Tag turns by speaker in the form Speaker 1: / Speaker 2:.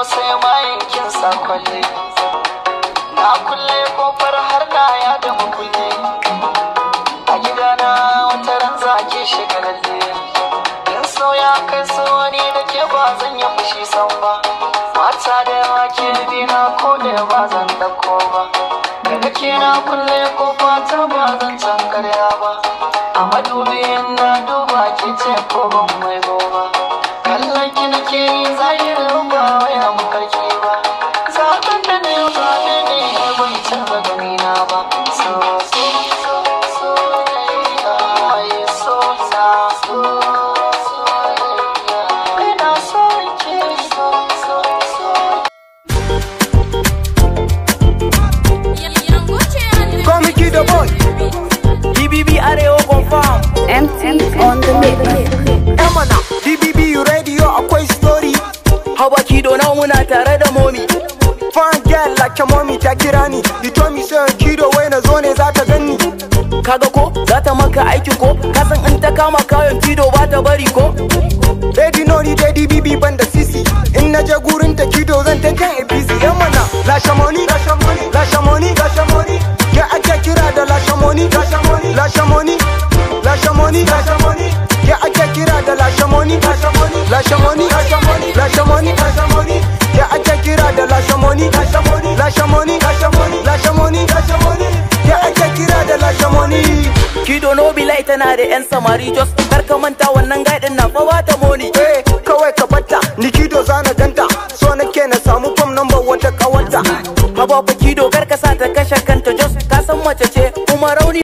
Speaker 1: Sai mayankin sa kwalle. Na kulle kofar har na ya da makulle. A gidana wata ran zaki shiga lalle. In so ya kai so ni da ke ba zan yi fushi san ba. Mata da yawa ke bina ko da ba zan dauko ba. Da ke na kulle kofa ta ba zan can karya ba. A madubin na duba ki ce ko ban mai ba. Kallon ki nake yi zahirin ba wai a mafarki ba. Zaɓen da ne zaɓe ne bai canza ganina ba. So so so soyayya so sa so soyayya. Ina son ki so so so.
Speaker 2: Call me Kido Boy.
Speaker 3: DBB Arewa confirm.
Speaker 4: MT on the mix.
Speaker 2: Emana, DBB radio akwai story.
Speaker 3: Haba Kido, na muna tare da mommy.
Speaker 2: Fine girl like your mommy ta kira ni. You told me say Kido wai na zo ne za ta ganni.
Speaker 3: Kaga ko za ta maka aiki ko? Kasan in ta kama kayan Kido ba ta bari ko?
Speaker 2: Lady no ni dai DBB ban da sisi. In na je gurin ta Kido zan ta kan APC. Emana, lashe money, lashe money, lashe money, lashe money. Ya ake kira da lashe money, lashe money, lashe money, lashe money, lashe money. Ya ake kira da lashe money, lashe money, lashe money, lashe money, lashe money, lashe money. Ya ake kira da lashe money, lashe money, lashe money, lashe money, lashe money, lashe money. Ya ake kira da lashe money.
Speaker 3: Kido no be like tana da yan samari, just kar ka manta wannan guy din na fa ba ta money.
Speaker 2: Eh, kawai ka batta, ni Kido zana ganta. So nake na samu phone number wata kawarta.
Speaker 3: Haba fa Kido, kar ka sa ta kashe kanta, just ka san mace ce kuma rauni.